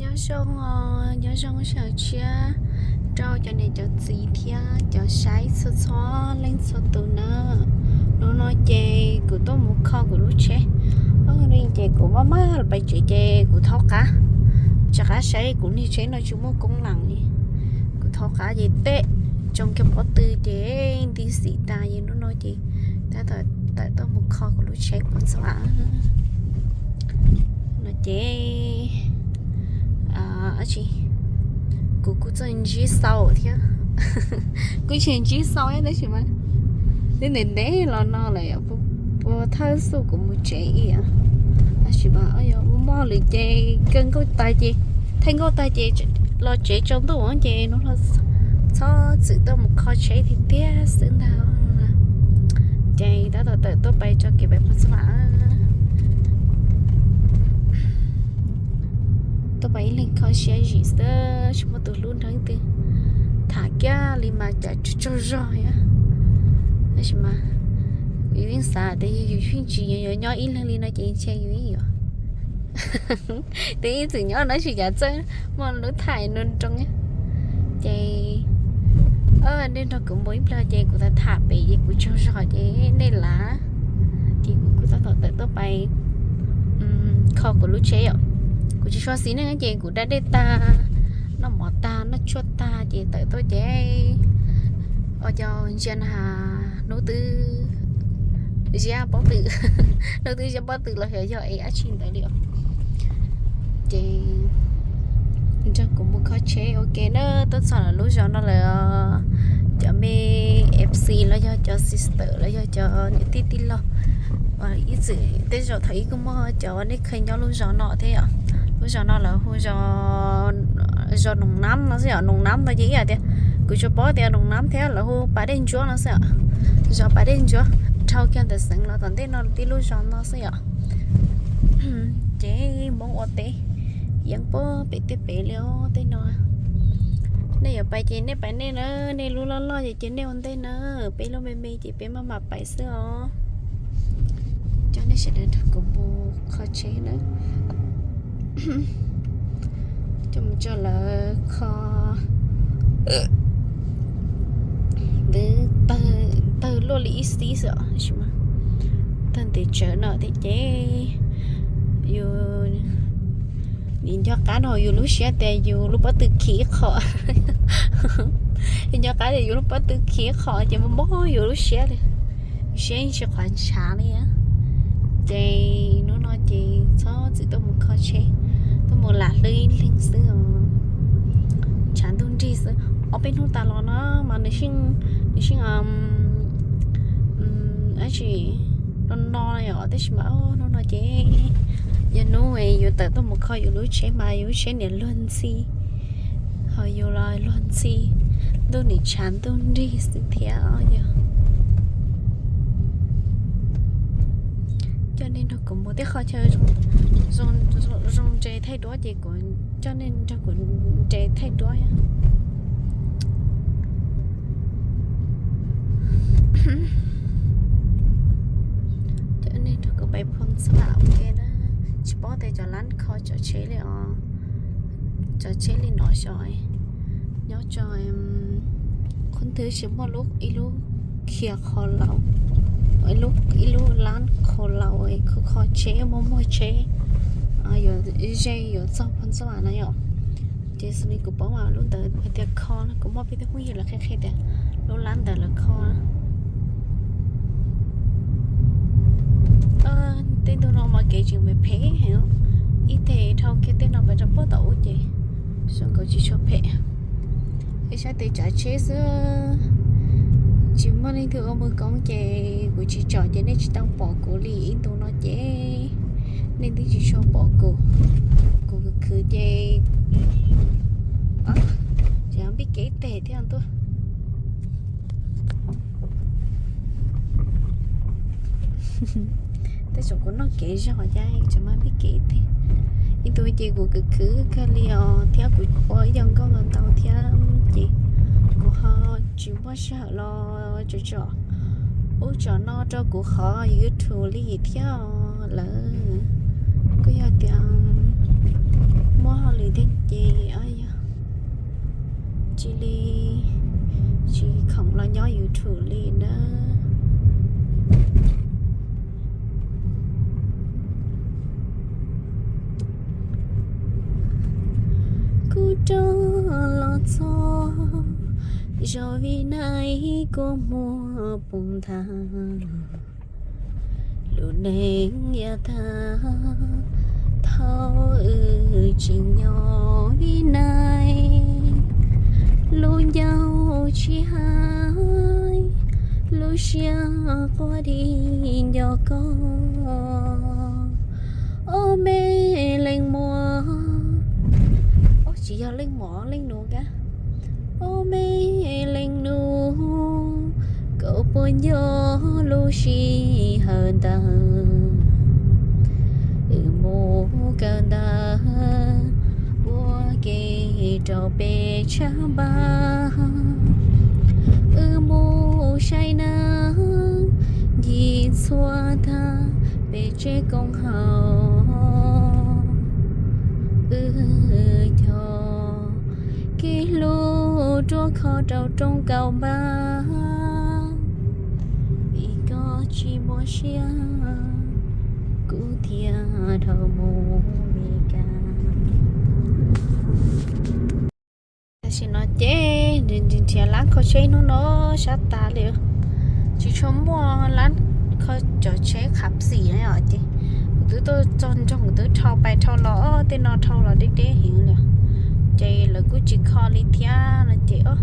Nyob zoo, nyob zoo sawv tshiab rau cov niam cov txiv thiab cov saib txhua txhua leej txhua tus na. Hnub no ces kuv tuaj mus kho kuv lub tsheb. Hnub no ces kuv maj maj los pem tsev ces kuv thaub qab, rov qab saib kuv niag tsheb no tsis muaj koob lees li. Kuv thaub qab ces tej tsoo kiag pob tw ces nti xim tas, ces hnub no ces tab tom tawm tuaj mus kho kuv lub tsheb pov ntxuam no ces tsis, kuv kuj txawj ntsib xau thiab. Kuv tsis ntsib xau tab sis mas twb ntev ntev los no lawm, puas thawj xub kuv mus tsev ib yam. Tab sis mas yog muaj lwm ces kawg nkauj tas ces, thaij nkauj tas ces los tsev tsaus ntuj ces hnub no txhob txwm tuaj mus kho tsheb tiag tiag xwb ntag. Ces tab tom tawm tuaj pais tso kev pais pov ntxuam. Tuaj pais ib leeg kho siab zim xwb, tsis muaj tus hlub nrog twg tham kiag li mas cas tsaug zog thiab. Tab sis mas yus yeej xav tias yog yus yeej tsis yuav nyob ib leeg li no ces ntshe yus yeej yuav, twb ib txwm nyob no tsis cas txawj muaj lub thaim nroo nroo. Ces nej nrog kuv mus ib pliag ces kuv tham tham pem ces kuv tsaug zog ces nej lav. Ces kuv kuj tab tom tawm tuaj pais kho kuv lub tsheb yom. Kuv tsis tshua xis neej ces kuv da dej tag, noj mov tag, noj tshuaj tag ces tawm tuaj ces ua cas ntsia na hnub twb ziab pob tw, hnub twb ziab pob tw los xyov yog es dab tsi ntawd li os. Ces nrog kuv mus kho tsheb ua ke na, tuaj txog lawm lub zos no lawm. Cov me F C los yog cov sister los yog cov niam tij tij laug, ib txwm tej zaum thaum ub kuj muaj cov nej kheev nyob lub zos no thiab yom. Lub zos no lawv hu zos Noos Nab no xwb yom. Noos Nab no ces ib yam tias kuv tsuas paub tias Noos Nab thiab lawv hu Pas Dej Ntsuab no xwb yom. Zos Pas Dej Ntsuab dhau kiag ntawm xeev los tom ntej no tib lub zos no xwb yom. Ces Hmoob ua teb yeej puag pem tej pem li os tej no. Nej yuav pais ces nej pais nej na, nej lub loj loj ces cia nej ua ntej na, peb lub me me ces peb maj mam pais xwb os. Coj nej sawv daws nrog kuv mus kho tsheb na. Coj mus tso lawv kho, twb tawg luaj li ib xib xwb os, tawg ntev tsawv no thiab ces yus nim nco qab no yus lub siab tias yus lub pob tw khiv qho. Yus nco qab tias yus lub pob tw khiv qho ces mob mob yus lub siab li, yus siab yeej tsis qhuav ntshav li. Ces hnub no ces txhob txwm tuaj mus kho tsheb, tuaj mus lam hlwb ib leeg xwb os. Tshav ntuj nrig xwb, ob peb hnub tas los no mas nws seej, nws seej dab tsi no no yom, tab sis mas hnub no ces yog hnub yus tawm tuaj mus kho yus lub tsheb mas yus lub tsheb niam luag ntxhi, ho yus los luag ntxhi, ntuj nim tshav ntuj nrig xwb thiab yog. Coj nej nrog kuv mus tej qhov chaw zoo nres thaij duab ces kuv coj nej nrog kuv nres thaij duab. Coj nej nrog kuv pais phoo txhua lam ua ke na. Tsis paub tias cov lab kho cov tsheb li os, cov tsheb li no xyov nyob tso, qhov twg tsis muaj ib lub khiav kho laus, ib lub lab kho laus kho kho tsheb muag muag tsheb, yuav ze yuav txog phoo txhua lam na yom. Ces xws li kuv paub mas lub ntawd hais tias kho, kuv muaj peb tug phooj ywg lawv qhia qhia tias lub lab ntawd lawv kho. Tej ntu no mas kev tseem phem phem heev, ib teg dhau kiag tej no pes rau puag tom ub ces zoo nkaus tsis tshua phem. Ib sab tes tsav tsheb xwb, tsis muaj leej twg ua mus koob ces kuv tsis tsom ces nej tsis tau pom kuv li ib ntu no ces nej twb tsis tshua pom kuv. Kuv khwv khwv ces tseem npij kev ib teg thiab ntuj. Tej zaum kuv noj kev zog cas tseem mas npij kev ib teg. Ib ntu ces kuv khwv khwv kawg li os thiab kuv ua ib co nkauj ntau ntau thiab ces kuv ho tsis muaj sij hawm los tsom tsom ub tsom no rau kuv qhov YouTube li thiab lawm. Kuj yog tias muaj hauj lwm thiab Rov los txog zos Vib Nais kua muag poob nthav. Lub neej yav tag thaum wb tseem nyob Vib Nais, lub ncauj tsis hais, lub siab quaj dim nco koj. Ob me leej muam, ob tsis yog leej muam, leej nus nkaj. Ob me leej nus, koj puas nco lub sij hawm ntawd wb mus kawm ntawv ua ke rau peb tshab npab, wb mus saib neeg ncig txhua tag peb tsev koom haum, wb cog kev hlub ruaj khov rau rooj kaum npab. Vim koj tsis muaj siab, kuv thiaj dhau mus Meskas. Tam sim no ces nrhiav lab kho tsheb hnub no sab tas li, tsis tshua muaj lab kho cov tsheb khav xim na os. Ces kuv twb tuaj txog nroog, kuv twb dhau pais dhau los, tej no dhau los deb deb heev li. Ces lawv kuj tsis kho li thiab no ces, tam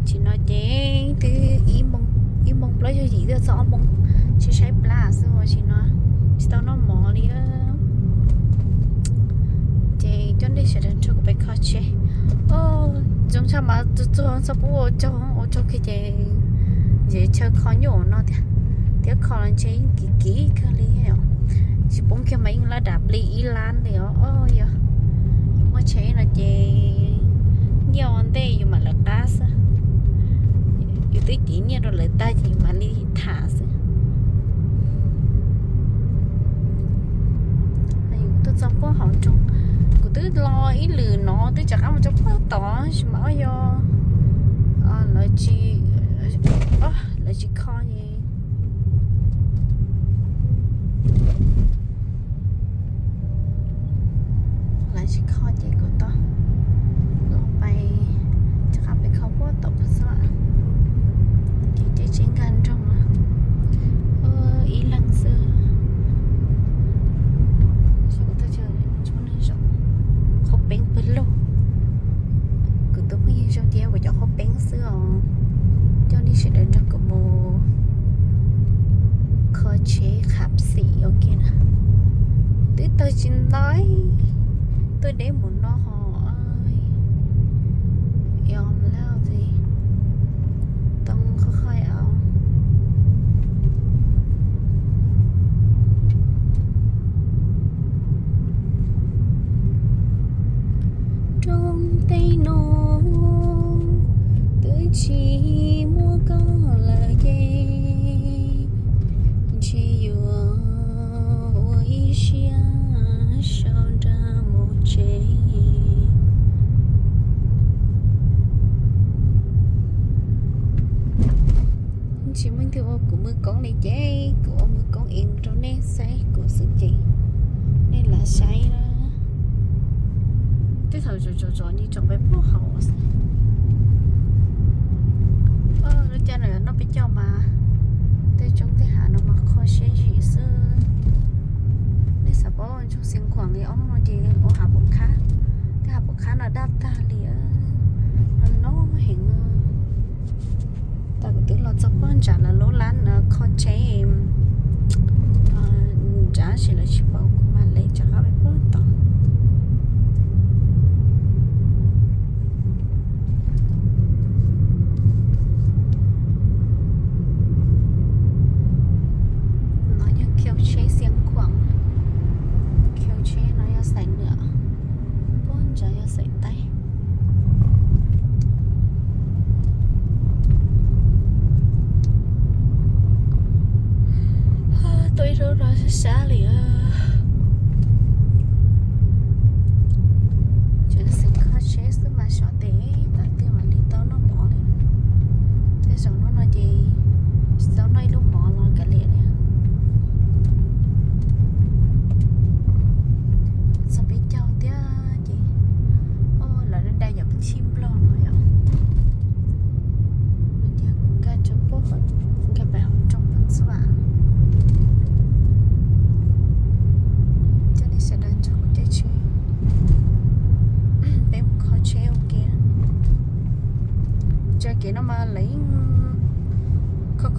sim no ces twb ib moos plaub caug yim twb txog ob moos, tsis saib plab xwb, tam sim no tsis tau noj mov li. Ces coj nej sawv daws nrog kuv pais kho tsheb. Zoo tshaj mas txog txog txog pub ua tsaug, ua tsaug kiag ces ntshe chaw kho nyuaj no thiab, thiab kho los ntshe yeej kim kim kawg li os. Tsis poob kiag mas yeej laj dam plig ib lab li os. Yog yus muaj tsheb no ces nyiaj ua ntej yus mam lawv qab xwb, yus twb cev nyiaj rau lawv tag ces yus mam li tham xwb. Tuaj txog puag hauv nroog, kuv twb los ib lwm no twb rov qab mus rau puag tod, tab sis mas ob yog lawv tsis, lawv tsis kho es, lawv tsis kho ces kuv tau los pais, rov qab pais kho puag tod xwb. Ces tsheb nkag nroog ib leeg xwb. Qhov peeb pawg lug, kuv tus phooj ywg zoo tias kuv cov qhov peeb xwb os. Coj nej sawv daws nrog kuv mus kho tsheb khav xim ua ke na. Twb tawg tsis ntaus, tuaj deb mus no ho yog lawm, too qhov qhov os. Rooj teb no twb tsis muaj koj lawm ces, ntshe yuav ua ib siab sau nra mus tsev. Tsis muaj leej twg ua kuv mws koob li ces kuv ua mws koob ev rau nej saib kuv xwb ces nej lam saib na. Tej thaum tsom tsom tsom nce tsom pais puag hauv xwb. Lub caij no yog noj peb caug mas tej roob tej hav no mas kho siab zim xwb. Nej xav paub ntsoog Xiav Khuam li ob hnub no ces ua hav pum khab, tej hav pum khab no daj tag li, no no heev. Tau kuv twb los txog puag ntsam lawv lub lab kho tsheb ntsam, tab sis lawv tsis paub kuv mam li rov qab pais puag tod. No yog khiu tsheb Xiav Khuam, khiu tsheb no yog xaim nws, puag ntsam yog xaim taib. Tuaj ib zaug no sab sab li.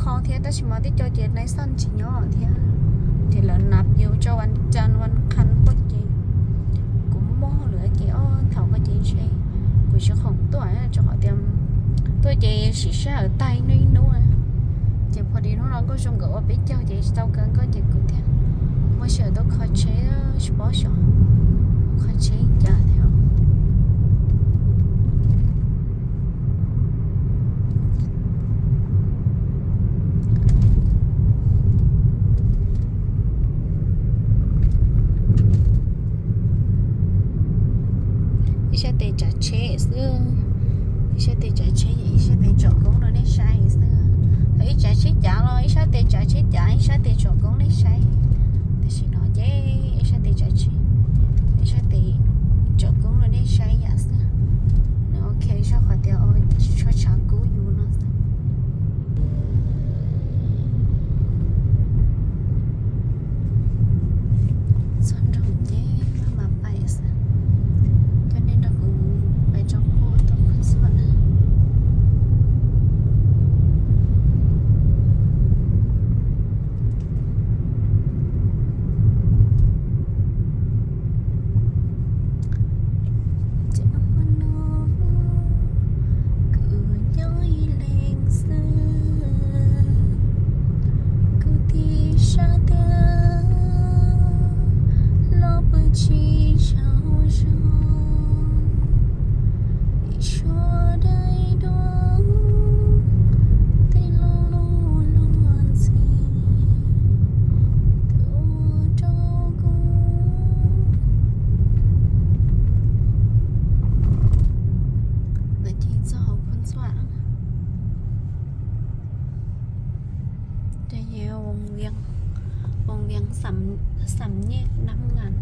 qho thiab, tab sis mas tib co ces nais xaj tsis nyob thiab. Ces lawv nab yus rau vas cas vas qha pob ces kuv muaj hauj lwm ces ob thaum ko ces ntshe kuv tsis khoom tuaj, rau qhov tias tuaj ces sim sij hawm tag ib hnub ib hnub. Ces pom li hnub no nkauj zoo nkauj ua peb caug ces tsis tau kawm nkauj ces kuv thiaj muaj sij hawm tuaj kho tsheb, tsis paub xyov kho tsheb cas thiab. Ib sab tes tsav tsheb xwb, ib sab tes tsav tsheb, ib sab tes tsom koob rau nej saib xwb. Thaum ib tsav tsheb cav los ib sab tes tsav tsheb cav, ib sab tes tsom koob nej saib. Tam sim no ces ib sab tes tsav tsheb, ib sab tes tsom koob rau nej saib yam xwb. Nws ok zog qhov tias tsis tshua tshav kub yus no xwb. Txog nroog ces maj mam pais xwb, coj nej nrog kuv pais rau puag tom Phooj Xuam na. Ces hnub no kuv nyob ib leeg xwb, kuv tib sab tias los pw tsis tsaug zog, ib suab dai duab tej lo lus luag ntxhi tuaj rau kuv. Lawv ces txog hauv Phooj Xuam. Đây là vùng Viếng, vùng Viếng Sầm, Sầm Nhẹ Năm Ngàn.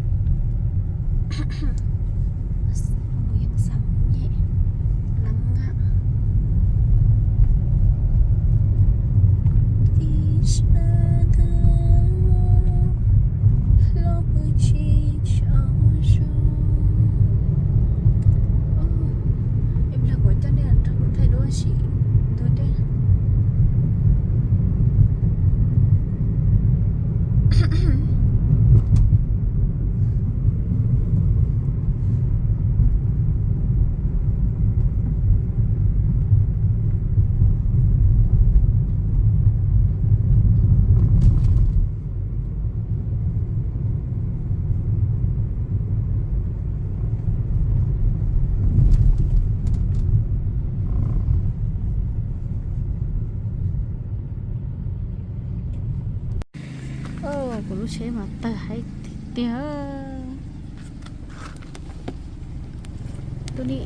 Vùng Viếng Sầm Nhẹ Năm Ngàn. Tib sab tias los pw tsis tsaug zog. Ib pliag kuv coj nej nrog kuv thaij duab sim ntu dej. Kuv lub tsheb mas tawg heev tiag tiag. Tuaj li.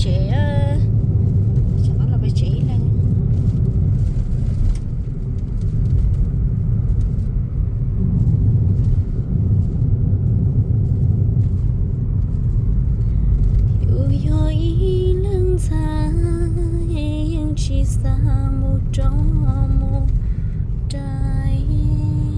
Tsev, tam no los peb tsev ib leeg. Yus yog ib leeg ntxhais yeej tsis xav mus rau mus rais.